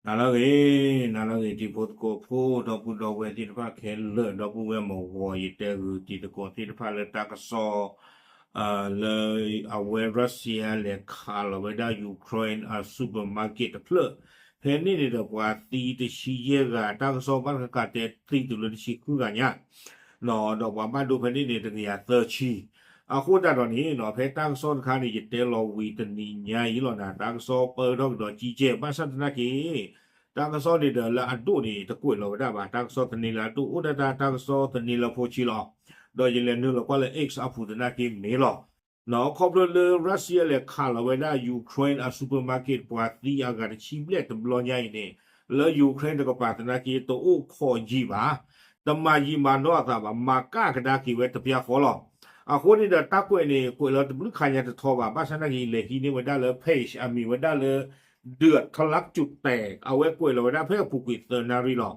နၤလၢအဂ့ၤ, နၤလၢအဂ့ၤ တံၤဖိသကိးဖိ ဒီပုၢ်ဒီဝဲၢ်သ့ၣ်တဖၣ်ခဲလၢာ်, ဒီပုၢ်ဝဲၢ်မုၢ်ဂီၤ ယတဲဂုာ်တံၤသကိးသ့ၣ်တဖၣ်လၢတၢ်ကစီၣ် လၢအဝဲ Russia လဲၤခးလီၤဝဲဒၣ် Ukraine အ supermarket တဖျၢၣ်, ဖဲန့ၣ်န့ၣ်ဒီးပှၤသံတဆံယဲၢ်ဂၤ, တၢ်ကစီၣ်ဘၣ်တခါတဲသံတုၤလၢတဆံဃုဂၤညါ ဒီးပှၤဘၣ်ဒိဖဲန့ၣ်န့ၣ် တကယၤသၢဆံ. အဃိသတးဒီးန့ၣ် ဖဲတၢ်ကစီၣ်တခါန့ၣ် ယတဲလီၤဝံၤတနံၤညါအံၤလီၤနၤ, တၢ်ကစီၣ်ပၢထီၣ်ကဒီးကံကဲ, ဘၣ်ဆၣ်သနာ်က့ တၢ်ကစီၣ်န့ၣ်ဒီးလၢအဒိၣ်န့ၣ် တကွဲးလီၤဝဲဒၣ်ဘၣ်, တၢ်ကစီၣ်သန့ၤလၢအဒိၣ် အိၣ်ဒၣ်တၢ် တၢ်ကစီၣ်သန့ၤလၢဖိဆံလီၤ. ဒီးယလဲၤနုာ်လီၤကွၢ်လၢ X အပူၤသနာ်က့မ့ၢ်လီၤ. ခီဖျိလၢ Russia လဲၤခးလီၤဝဲဒၣ် Ukraine အ supermarket ပှၤသံအဂၤတဆံဘျဲၣ်တဘျီညါအံၤန့ၣ်, လၢ Ukraine တကပၤသနာ်က့ တအိၣ်ခိးယံာ်ဘၣ်, တမၤယံာ်မၤနီၢ်အသးဘၣ်, မၤကၣ်ကဒါက့ၤဝဲတပျၢ်ဃီလီၤ. အဃိန့ၣ်ဒီးတၢ်ကွဲးန့ၣ် ကွဲးလီၤတဘျုးခါညါတထီဘၣ်, ဘၣ်ဆၣ်သနာ်က့ လဲၤဟံးန့ၢ်ဝဲဒၣ်လၢ page အမံၤဝဲဒၣ်လၢ ဒုးအထလၢကၠူးတဲာ်, အဝဲကွဲးလီၤဝဲဒၣ်ဖဲအပူၤကွံာ်သၢနၣ်ရံၣ်လီၤ.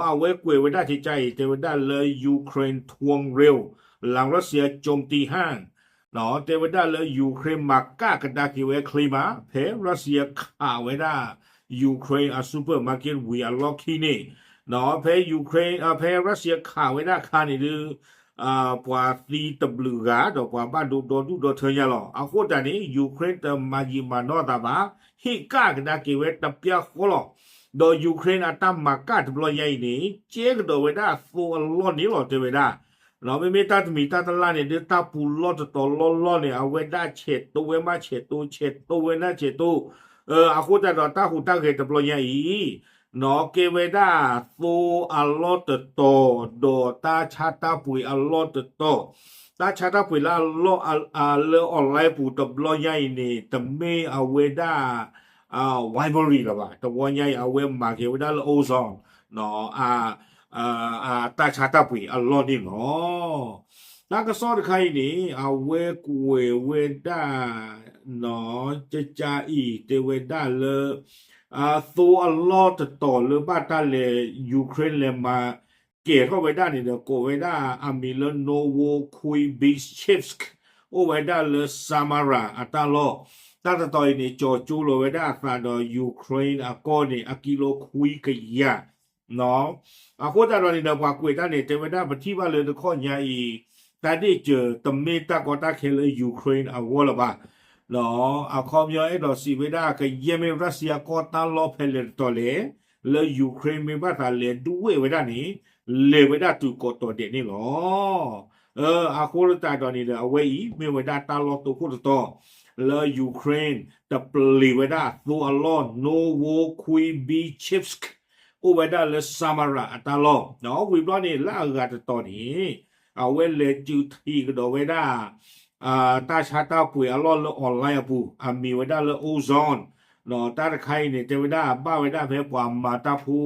အဝဲကွဲးဝဲဒၣ်ကကါအံၤ တဲဝဲဒၣ်လၢ Ukraine ထွင်းရ့ၣ် လၢ Russia ကၠိမ်တံၢ်ဟၣ်, တဲဝဲဒၣ်လၢ Ukraine မၤကၣ်ကဒါက့ၤဝဲချ့မး, ဖဲ Russia ခးဝဲဒၣ် Ukraine အ supermarket ဝံၤအလီၢ်ခံန့ၣ်, ဖဲ Ukraine ဖဲ Russia ခးဝဲဒၣ်ခါန့ၣ်ဒုး ပှၤသံတဘျုးဂၤ ဒီးပှၤဘၣ်ဒိဒီဒူၣ်ဒီထၢညါလီၤ. အဃိတၢ်န့ၣ် Ukraine တမၤယံာ်မၤနီၢ်အသးဘၣ်, ဟ့ၣ်ကၣ်ကဒါက့ၤဝဲတပျၢ်ဃီလီၤ. ဒီး Ukraine အတၢ်မၤကၣ်တဘျီညါအံၤန့ၣ် ကဲကဒီးဝဲဒၣ်သိအလီၢ်န့ၣ်လီၤ တဲဝဲဒၣ်. မ့မ့ၢ်တၢ်တမံၤတၢ်တလါန့ၣ်ဒုး တၢ်ပူၤလီၢ်တတီၤလီၢ်လီၢ်န့ၣ် အဝဲဒၣ်ဆဲးတိဝဲမးဆဲးတိ ဆဲးတိဝဲနၢ်ဆဲးတိ, အဃိတၢ်ဒီးတၢ်ဟူးတၢ်ဂဲၤတဘျီညါအံၤ နီၢ်ကဲဝဲဒၣ်သိအလီၢ်တတီၤ ဒီးတၢ်ဆါတၢ်ပှ့ၤအလီၢ်တတီၤ, တၢ်ဆါတၢ်ပှ့ၤလၢအလီၢ် လၢ online ပူၤတဘျီညါအံၤန့ၣ် တမ့ၢ်အဝဲဒၣ် bribery လၢၤဘၣ်, တဝီညါအံၤ အဝဲမၤက့ၤဝဲဒၣ်လၢ Ozone တၢ်ဆါတၢ်ပှ့ၤအလီၢ်န့ၣ်လီၤ. တၢ်ကစီၣ်တခါအံၤန့ၣ် အဝဲကွဲးဝဲဒၣ် ကကါအံၤ တဲဝဲဒၣ်လၢ သိအလီၢ်တတီၤလၢဘၣ်တၢ်လဲၤ Ukraine လဲၤမၤကဲၤထီၣ်ဝဲဒၣ်န့ၣ်ဒီး ကိးဝဲဒၣ်အမံၤလၢ Novorossiysk, အိၣ်ဝဲဒၣ်လၢ Samara အတၢ်လီၢ်, တၢ်တတီၤအံၤန့ၣ် ကၠီၤကၠိလီၤဝဲဒၣ်အသးဒီး Ukraine အကီၢ်န့ၣ် အကံလိခွံကယၤ အဃိသတးဒီးန့ၣ်ဒီး ပှၤကွဲးတၢ်န့ၣ် တဲဝဲဒၣ်ပထံၣ်ဘၣ်လၢတခီညါအံၤ တၢ်ဒ့ၣ်စၢၤတမ့ၢ်တၢ်ကီတၢ်ခဲလၢ Ukraine အဂီၢ်လၢၤဘၣ်. အခီပညီအဲၣ်ဒိးစံးဝဲဒၣ် ကယဲၢ်မ့ၢ် Russia ကီၢ်တၢ်လီၢ်ဖဲလဲၣ်တတီၤလဲၣ် လၢ Ukraine မ့ၢ်ဘၣ်သးလဲၤဒွဲၣ်ဝဲဒၣ်န့ၣ် လဲၤဝဲဒၣ်တုၤကိးတီၤဒဲးန့ၣ်လီၤ. အဃိသတးဒီးန့ၣ်ဒီး အဝဲအံၤမ့ၢ်ဝဲဒၣ်တၢ်လီၢ်တိခိၣ်တတီၤ လၢ Ukraine တပျံၤဝဲဒၣ်သိအလီၢ် Novorossiysk အိၣ်ဝဲဒၣ်လၢ Samara အတၢ်လီၢ်, ဝံၤဘျီန့ၣ် လၢအဂၤတတီၤန့ၣ် အဝဲလဲၤစုးထံးကဒီးဝဲဒၣ် တၢ်ဆါတၢ်ပှ့ၤအလီၢ်လၢ online အပူၤ အမံၤဝဲဒၣ်လၢ Ozone, တၢ်တခါအံၤန့ၣ် တဲဝဲဒၣ်ဘၣ်ဝဲဒၣ်ဖဲပှၤမၤတၢ်ဖိ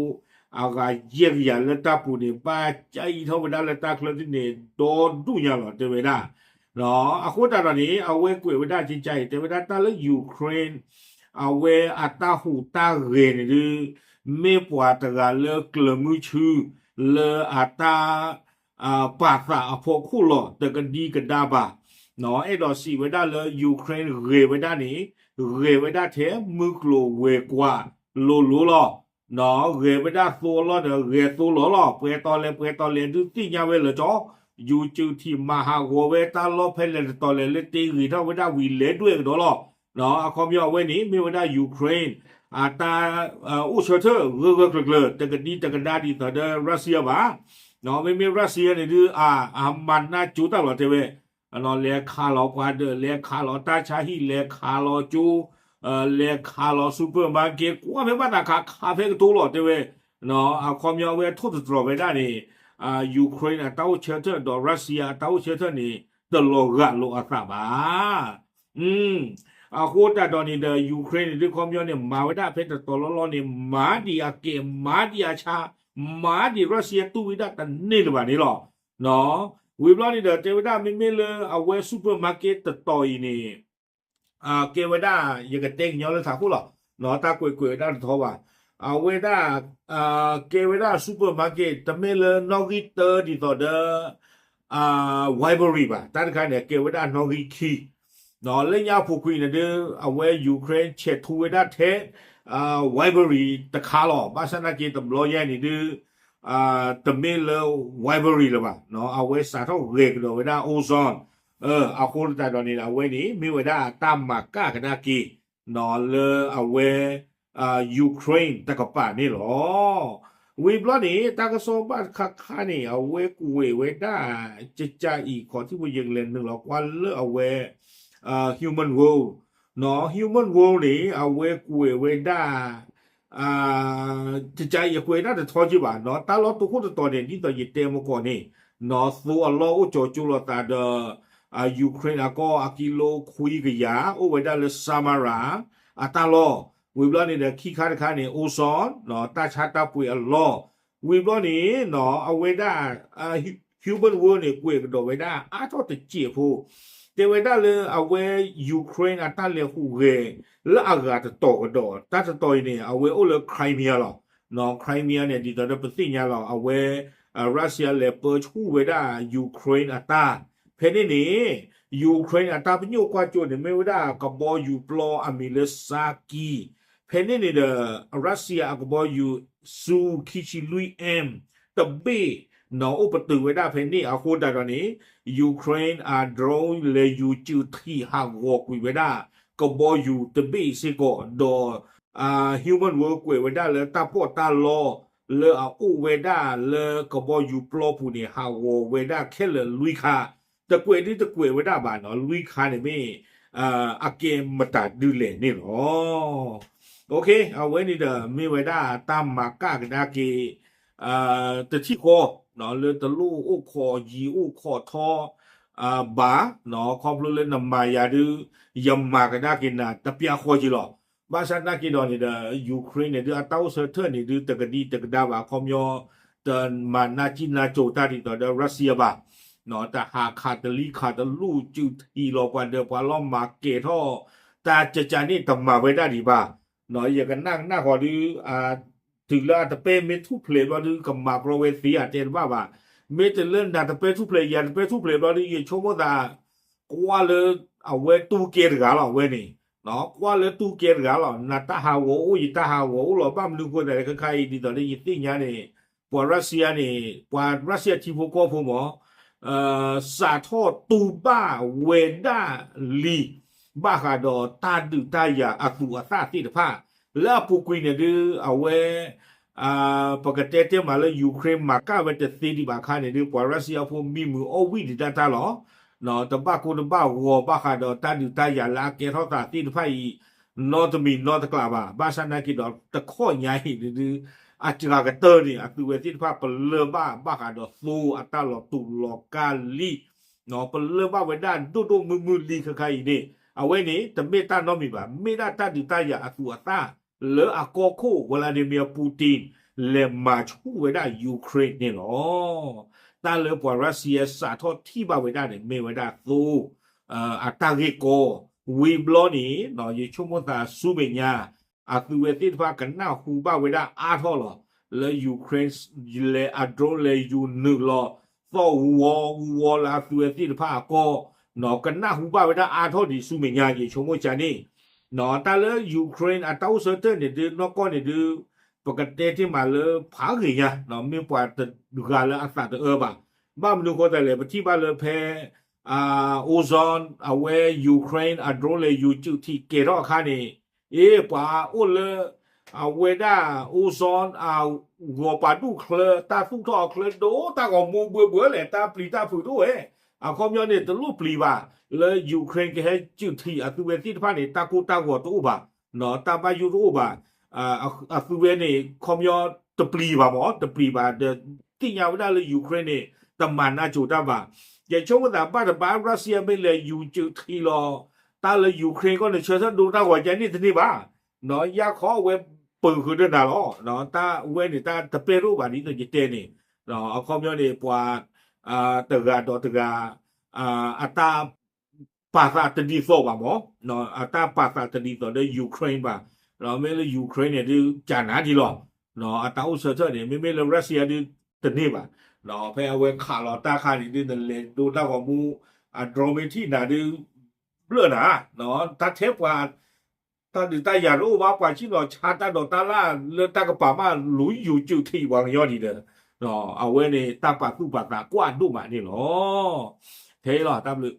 အဂၤယဲၢ်ကယၤလၢတၢ်ပူၤန့ၣ် ဘၣ်ကအံးထီၣ်ဝဲဒၣ်လၢတၢ်ချၢဒ်န့ၣ် ဒီဒူၣ်ညါလီၤ တဲဝဲဒၣ်. အဃိသတးဒီးန့ၣ် အဝဲကွဲးဝဲဒၣ်ကကါအံၤ တဲဝဲဒၣ်တၢ်လၢ Ukraine အဝဲအတၢ်ဟူးတၢ်ဂဲၤန့ၣ်ဒုး မ့ၢ်ပှၤတဂၤလၢကျၢၤမုဆူ လၢအတၢ် ပာ်သးအဖီခိၣ်လီၤ တကဒံကဒါဘၣ်. အဲၣ်ဒိးစံးဝဲဒၣ်လၢ Ukraine ဂဲၤဝဲဒၣ်န့ၣ် ဂဲၤဝဲဒၣ်ထဲမုၢ်ကျိၤဝဲၤကွာ်လိၤလိၤလီၤ. ဂဲၤဝဲဒၣ်သိအလီၢ်ဒီး ဂဲၤသိလီၤလီၤ. ပှဲၤတီလဲၤ ပှဲၤတီလဲၤဒုးသ့ၣ်ညါဝဲလၢာ်ကၠီ, ယူၤစုးထံးမၤဟးဂီၤဝဲတၢ်လီၢ်ဖဲလဲၣ်တတီၤလဲၣ်လၢတ့ဂ့ၤထီၣ်ဝဲဒၣ်ဝံၤလဲၤဒွဲၣ်ကဒီးလီၤ. အခီပညီအဝဲန့ၣ် မ့ၢ်ဝဲဒၣ် Ukraine အတၢ်အိၣ်ဆၢထၢၣ်ဂၢၢ်ဂၢၢ်ကျၢၤကျၢၤ တကဒံတကဒါဒ်သိးဒီး Russia ဘၣ်. မ့မ့ၢ် Russia န့ၣ်ဒုး အမၤနၢ်ကၠိတၢ်လီၤတဲဝဲ လဲၤခးလီၤပှၤဒၢး လဲၤခးလီၤတၢ်ဆါဟံၣ် လဲၤခးလီၤကၠိ လဲၤခးလီၤ supermarket ကွၢ်ဖဲဘၣ်သးခး ခးဖဲကတိၤလီၤတဲဝဲ. အခီပညီအဝဲထိၣ်သတြီၤဝဲဒၣ်န့ၣ် Ukraine အတၢ်အိၣ်ဆၢထၢၣ်ဒီး Russia အတၢ်အိၣ်ဆၢထၢၣ်န့ၣ် တလီၤဂာ်လိာ်အသးဘၣ်. အဃိသတးဒီးန့ၣ်ဒီး Ukraine န့ၣ်ဒုး ခီပညီန့ၣ် မၤဝဲဒၣ်ဖဲတတီၤလီၢ်လီၢ်န့ၣ် မၤဒံးအကဲး မၤဒံးအဆါ မၤဒံး Russia တူၢ်ဝံဒၣ်တန့ၢ်လၢၤဘၣ်န့ၣ်လီၤ. ဝံၤဘျီန့ၣ်ဒီး တဲဝဲဒၣ်မ့မ့ၢ်လၢအဝဲ supermarket တတီၤအံၤန့ၣ် ကဲဝဲဒၣ် ယကတဲကညီလၢထးခိၣ်လီၤ. တၢ်ကွဲးကွဲးဝဲဒၣ်တထီဘၣ်. အဝဲဒၣ် ကဲဝဲဒၣ် supermarket တမ့ၢ်လၢနီၣ်ဂံၢ်တၢဒ်သိးဒီး bribery ဘၣ်. တၢ်တခါန့ၣ် ကဲဝဲဒၣ်နီၣ်ဂံၢ်ခံ လၢညါအပူၤကွံာ်န့ၣ်ဒုး အဝဲ Ukraine ဆဲးထူဝဲဒၣ်ထဲ rivalry တခါလီၤ. ဘၣ်ဆၣ်သနာ်က့တဘျီယဲန့ၣ်ဒုး တမ့ၢ်လၢ rivalry လၢၤဘၣ်, အဝဲစးထီၣ်ဂဲၤကဒီးဝဲဒၣ် Ozone အဃိသတးဒီးန့ၣ် အဝဲန့ၣ် မ့ၢ်ဝဲဒၣ်တၢ်မၤကၣ်ကဒါက့ၤ လၢအဝဲ Ukraine တကပၤန့ၣ်လီၤ. ဝံၤဘျီန့ၣ် တၢ်ကစီၣ်ဘၣ်တခါခါန့ၣ် အဝဲကွဲးဝဲဒၣ် ကကးအံၤ ခီၣ်ထံးဖိ ယကလဲၤနုာ်လီၤကွၢ်လၢအဝဲ Human World, Human World န့ၣ် အဝဲကွဲးဝဲဒၣ် ကကးအံၤ အကွဲးဒၣ်တထီက့ဘၣ်, တၢ်လီၢ်တခိၣ်တတီၤန့ၣ် ဒ်သိးယတဲမကီးန့ၣ် သိအလီၢ်အိၣ်ကၠီကၠိလိာ်သးဒီး Ukraine အကီၢ်အကံလိခွံကယၤ အိၣ်ဝဲဒၣ်လၢ Samara အတၢ်လီၢ်, ဝံၤဘျီန့ၣ်ဒီး ခံခါတခါန့ၣ် Osan တၢ်ဆါတၢ်ပှ့ၤအလီၢ်, ဝံၤဘျီန့ၣ် အဝဲဒၣ် Human World န့ၣ် ကွဲးကဒီးဝဲဒၣ်အါထီၣ်တစဲးဖိ, တဲဝဲဒၣ်လၢအဝဲ Ukraine အတၢ်လဲၤဟူးဂဲၤ လၢအဂၤတတီၤကဒီး တၢ်တတီၤအံၤန့ၣ် အဝဲအိၣ်လၢ Crimea လီၤ. Crimea န့ၣ် ဒ်သိးဒီးပသ့ၣ်ညါလီၤ အဝဲ Russia လဲၤပၢဆူၣ်ဝဲဒၣ် Ukraine အတၢ်, ဖဲန့ၣ်န့ၣ် Ukraine အတၢ်ပညိၣ်ကွၢ်စိန့ၣ် မ့ၢ်ဝဲဒၣ်ကဘီယူၤပျီအမံၤလၢ Sarki, ဖဲန့ၣ်န့ၣ်ဒီး Russia အကဘီယူၤ Su ခံဆံလွံၢ် M တဘ့ၣ် အိၣ်ပတုာ်ဝဲဒၣ်ဖဲန့ၣ်အဃိသတးဒီးန့ၣ် Ukraine အ drone လဲၤယူၤစုးထံးဟးဂီၤကွံာ်ဝဲဒၣ် ကဘီယူၤတဘ့ၣ်စ့ၢ်ကီး ဒီး Human World ကွဲးဝဲဒၣ်လၢတၢ်ပီးတၢ်လီ လၢအအိၣ်ဝဲဒၣ်လၢကဘီယူၤပျီပူၤန့ၣ် ဟးဂီၤဝဲဒၣ်ခဲလၢာ်လွံၢ်ခါ, တကွဲးဒုတကွဲးဝဲဒၣ်ဘၣ်နီၤ လွံၢ်ခါန့ၣ်မ့ၢ် အကဲမတၤဒုလဲၣ်န့ၣ်လီၤ. အဝဲန့ၣ်ဒီးမ့ၢ်ဝဲဒၣ်တၢ်မၤကၣ်ကဒါက့ၤ တထံၣ်ဃီ လၢတလိၣ်အိၣ်ခိးယံၤအိၣ်ခိးထီ ဘၣ် ခီဖျိလၢနမၤယၤဒုး ယမၤကဒါက့ၤနၤတပျၢ်ဃီက့ၤလီၤ. ဘၣ်ဆၣ်သနာ်က့ဒီးန့ၣ်ဒီး Ukraine န့ၣ်ဒုး အတၢ်အိၣ်ဆၢထၢၣ်န့ၣ်ဒုး တကဒံတကဒါဘၣ် အခီပညီ တမၤနၢ်ကံၣ်နၢ်ကိၤတၢ်ဒ်သိးဒီး Russia ဘၣ်, တဟးခးတလံခးတလူးစုးထံးလီၤပှၤဒီးပှၤလီၢ်မၤကဲၤထီၣ် တၢ်ကကန့ၣ်တမၤဝဲဒၣ်ဒံးဘၣ်. ယကနၣ်ကနၣ်ဃီဒုး တုၤလၢအတပဲမ့ၢ်ထူၣ်ဖျဲးဘျီဒုး ကမၤကြီဝဲသ့ဧါတဲတဘၣ်ဘၣ်. မ့ၢ်တလၢနၤတပဲထူၣ်ဖျဲး ယၤတပဲထူၣ်ဖျဲးဘျီဒုး ယဆိကမိၣ်သး ကွၢ်လၢ အဝဲတူၢ်ကဲတဂၤလီၤ အဝဲန့ၣ်, ကွၢ်လၢတူၢ်ကဲတဂၤလီၤ. နတၢ်ဟးဂီၤအိၣ် ယတၢ်ဟးဂီၤအိၣ်လီၤ. ဘၣ်မနုၤဃိသတးလဲၣ် ခဲခါအံၤဒ်သိးလၢယသ့ၣ်ညါန့ၣ် ပှၤ Russia န့ၣ် ပှၤ Russia ထံဖိကီၢ်ဖိမ့ၢ် စးထီၣ်တူၢ်ဘၣ်ဝဲဒၣ်လံ ဘၣ်ဃးဒီးတၢ်ဒုးတၢ်ယၤအသူးအသၣ်သ့ၣ်တဖၣ် လၢအပူၤကွံာ်န့ၣ်ဒုး အဝဲ ပကတဲတဲမးလၢ Ukraine မၤကၣ်ဝဲတသ့ဒံးဘၣ်အခါန့ၣ်ဒုး ပှၤ Russia ဖိမံမုာ်အီၣ်ဝံၣ်ဒံးတၢ်တၢ်လီၤ. တဘၣ်ကိၢ်တဘၣ်ဂီၤဘၣ်ဃးဒီးတၢ်ဒုးတၢ်ယၤလၢအကဲထီၣ်သးသ့ၣ်တဖၣ်အံၤ နီတမံၤနီတကျးဘၣ်. ဘၣ်ဆၣ်သနာ်က့ဒီး တခီညါအံၤန့ၣ်ဒုး အစှၤကတၢၢ်န့ၣ် အသုးဝဲသ့ၣ်တဖၣ်ပလၢၢ်ဘၣ်ဘၣ်ဃးဒီးသိအတၢ်လီၤတူာ်လီၤကာ်လံ ပလၢၢ်ဘၣ်ဝဲဒၣ်ဒိၣ်ဒိၣ်မုၢ်မုၢ်လံခဲခါအံၤန့ၣ် အဝဲန့ၣ် တမ့ၢ်တၢ်နီတမံၤဘၣ်. မ့ၢ်ဒၣ်တၢ်ဒုးတၢ်ယၤအသူးအသၣ် လၢအကီၢ်ခိၣ် Vladimir Putin လဲၤမၤဆူၣ်ဝဲဒၣ် Ukraine န့ၣ်လီၤ. တၢ်လၢပှၤ Russia စးထီၣ်ထံၣ်ဘၣ်ဝဲဒၣ်န့ၣ် မ့ၢ်ဝဲဒၣ်သိ အတၢ်ဂ့ၢ်ကီ ဝံၤဘျီန့ၣ် ယဆိကမိၣ်သးဆူမဲာ်ညါ အသုးဝဲသ့ၣ်တဖၣ်ကနၢ်ဟူဘၣ်ဝဲဒၣ်အါထီၣ်လီၤ. လၢ Ukraine လဲၤအ drone လဲၤယူၤနုာ်လီၤ သီၣ်ဝီဝီလၢအသုးဝဲသ့ၣ်တဖၣ်အကီၢ် ကနၢ်ဟူဘၣ်ဝဲဒၣ်အါထီၣ်ဒံးဆူမဲာ်ညါ ယဆိကမိၣ်ကန့ၣ် တၢ်လၢ Ukraine အတၢ်အိၣ်ဆၢထၢၣ်န့ၣ်ဒုး နီၢ်ကီၢ်န့ၣ်ဒုး ပကတဲတ့ၢ်မးလၢဖးဂ့ၤညါ မ့ၢ်ပှၤတဂၤလၢအသးတအၢဘၣ်. ဘၣ်မနုၤဃိသတးလဲၣ် ပထံၣ်ဘၣ်လၢဖဲ Ozone အဝဲ Ukraine အ drone လဲၤယူၤစုးထံးကဲထီၣ်အခါန့ၣ် အ့ ပှၤအိၣ်လၢ အဝဲဒၣ် Ozone အဂီၤပာ်ဒူၣ်ချၢ တၢ်သူၣ်ထီၣ်အချၢဒိၣ်တၢ်ဂီၤမူဘှဲဘှဲလဲၣ် တၢ်ပျံၤတၢ်ဖုးတအိၣ်ဝဲ အခီပညီန့ၣ် တလိၣ်ပျံၤဘၣ် လၢ Ukraine ကဟဲစုးထံးအသုးဝဲသ့ၣ်တဖၣ်န့ၣ် တၢ်ကိၢ်တၢ်ဂီၤတအိၣ်ဘၣ် တၢ်ဘၣ်ယိၣ်တအိၣ်ဘၣ် အသုးဝဲန့ၣ် ခီပညီတပျံၤဘၣ်မး တပျံၤဘၣ်ဒီး သ့ၣ်ညါဝဲဒၣ်လၢ Ukraine န့ၣ် တမၤနၢ်စိၤတၢ်ဘၣ်. ယဆိကမိၣ်သးဘၣ်တဘၣ် Russia မ့ၢ်လဲၤယူၤစုးထံးလီၤ တၢ်လၢ Ukraine ကီၢ်န့ၣ် ဆၢထၢၣ်ဒိတၢ်ဂီၤကန့ၣ်တန့ၢ်ဘၣ် ယါခီအဝဲပၢၤဃုာ်ဒီးနၤလီၤ. တၢ်ဝဲန့ၣ် တၢ်တပဲတအိၣ်ဘၣ်ဒ်သိးယတဲန့ၣ် အခီပညီန့ၣ် ပှၤ တဂၤဒီးတဂၤ အတၢ် ပာ်သးတဒ်သိးဘၣ်မး, အတၢ်ပာ်သးတဒ်သိးဒီး Ukraine ဘၣ်. မ့ၢ်လၢ Ukraine န့ၣ်ဒုး ကနၤဒ်လီၤ. အတၢ်အိၣ်ဆၢထၢၣ်န့ၣ် မ့မ့ၢ်လၢ Russia ဒုး တန့ၢ်ဘၣ်. ဖဲအဝဲခးလီၤတၢ်ခါန့ၣ်ဒုး နလဲၤဒိတၢ်ဂီၤမူ အ drone မ့ၢ်ထံၣ်နၤဒုး ဘျၢၣ်နၤ, တၢ်ထဲပှၤ တၢ်ဒုးတၢ်ယၤတအိၣ်ဘၣ် ပှၤဆ့ၣ်နီၤဆါတၢ်ဒိးတၢ်လၢ်လၢတၢ်ကပၤမး လူၤယိၤကၠိၣ်ထံးပှၤကညီဒ်ဒီး အဝဲန့ၣ် တၢ်ပာ်သူၣ်ပာ်သးကွၢ်ဒိၣ်မးန့ၣ်လီၤ. ထဲလီၤ တၢ်ဘျုး